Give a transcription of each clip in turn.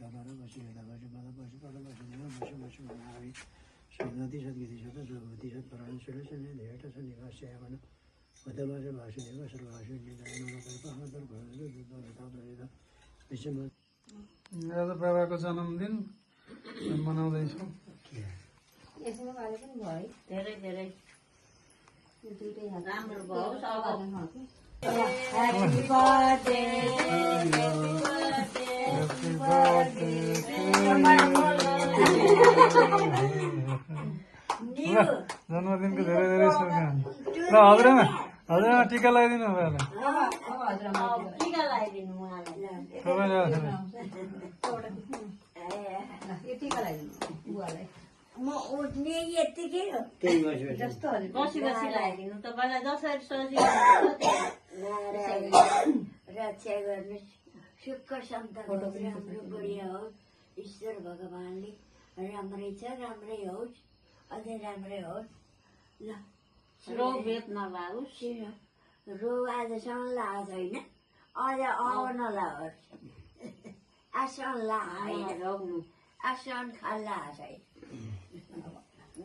आज बाबाको जन्मदिन मनाउँदैछौँ। यसमा पाले पनि भयो है धेरै धेरै दुईटै हात राम्रो भयो Happy birthday Happy birthday जन्मदिनको धेरै धेरै शुभकामना। ल हजुरआमा टिका लगाइदिनु भयो टिका लगाइदिनु उहाँलाई यो टिका लगाइदिनु बुवालाई म उठ्ने यत्तिकै हो जस्तो हजुर बसी बसी लगाइदिनु तपाईँलाई जसरी सजिलो रक्षा गर्नु सुख शान्त राम्रो बढिया होस् ईश्वर भगवानले राम्रै छ राम्रै होस् अझै राम्रै होस् ल रोग भेद नलागोस् रोग आजसम्म लागेको छैन अझ आउन लागोस् आसन लाग्नु आसन खाल्ला छैन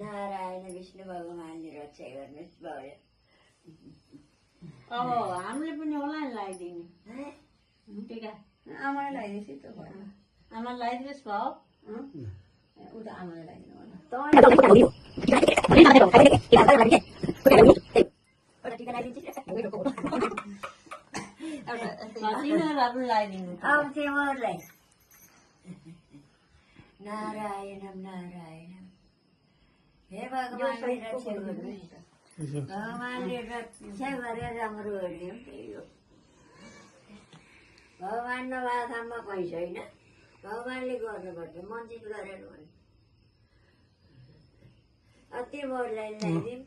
नारायण विष्णु भगवानले रक्षा गर्नुहोस् भयो अब हामीले पनि होला नि लगाइदिनु टिका आमालाई लगाइदिएपछि त भयो आमा लगाइदिनुहोस् भयो ऊ त आमालाई लगाइदिनु होला तिनीहरूलाई पनि लगाइदिनु अब तिमीहरूलाई नारायणम नारायणम हे भगवानले रक्षा गर्नुहोस् भगवानले रक्षा गरेर राम्रो गरिदिउँ त्यही हो भगवान नभएको ठाउँमा कोही छैन भगवानले गर्नुपर्छ मन्दिर गरेर भने अति मोडलाई ल्याइदिउँ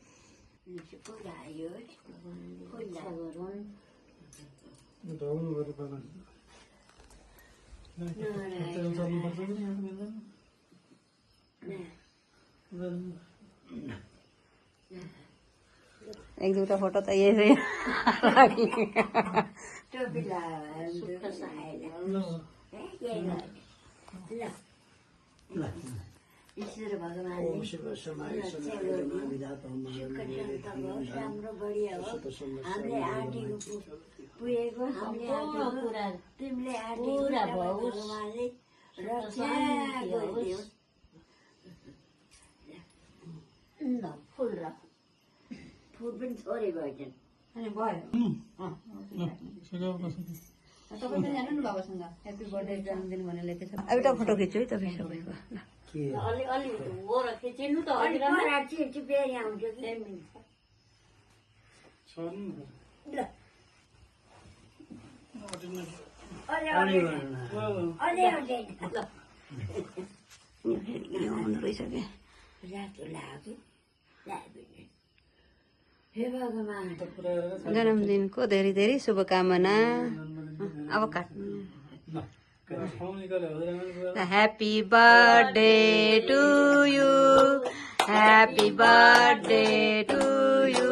फुलायो फुल्ला गरौँ एक दुईवटा फोटो त यही टोपी ईश्वर भगवानले राम्रो बढिया हो हामीले आँटेको पुगेको हामीले आँटेको तिमीले आँटेको भगवानले रक्षा गरिदियोस् फुल र फुल पनि थोरै भएछन् अनि भयो तपाईँ पनि जानु न बाबासँग ह्याप्पी बर्थडे जन्मदिन भनेर लेखेको छ एउटा फोटो खिच्छु है तपाईँ सबैको अलि अलि हो र खिचिनु त फेरि आउँछ आउनु रहेछ क्या रातो लाग्यो हे भगवान जन्मदिनको धेरै धेरै शुभकामना अब काट्नु happy birthday to you happy birthday to you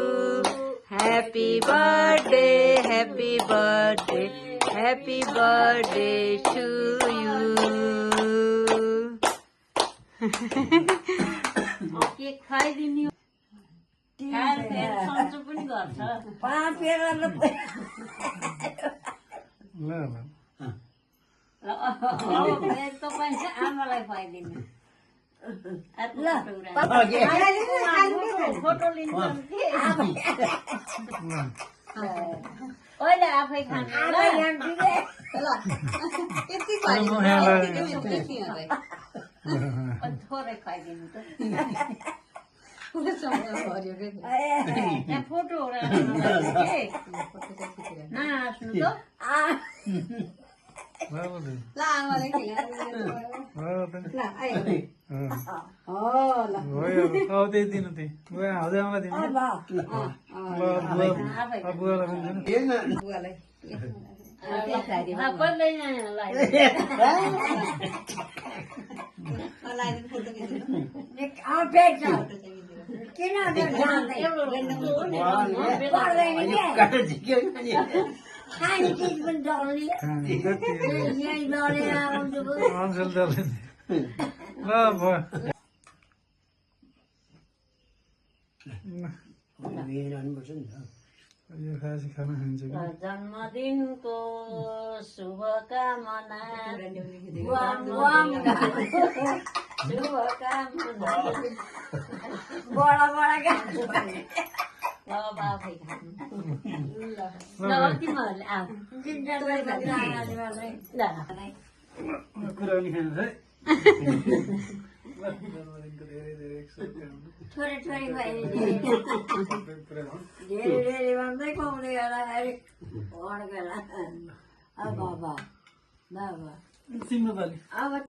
happy birthday happy birthday happy birthday to you cake खाइदिनु खाएर फेरि सन्चो पनि गर्छ पाँच फेर तपाईँ चाहिँ आमालाई खुवाइदिनु फोटो लिनु अहिले आफै खानु थोरै खुवाइदिनु त फोटो नहाँस्नु त त्यही दिनु त्यही हजुरआमालाई दिनु बुवालाई पनि दिनु बुवालाई किन खाने चिज पनि डल्ने यहीँ लडेर आउँछु मान्छेले डल्ले ल भयो यो खाएपछि खाना खान्छ कि जन्मदिनको शुभकामना वाम वाम शुभकामना बडा बडा गाह्रो ल बाबा खानु ल तिमीहरूले आऊ ल कुरा पनि खान्छ है जन्मदिनको धेरै धेरै छोरी छोरी भयो कुरा हो धेरै धेरै भन्दै पाउँदै गर्दाखेरि अड्केला अब बाबा बाबा तिम्रो पालि अब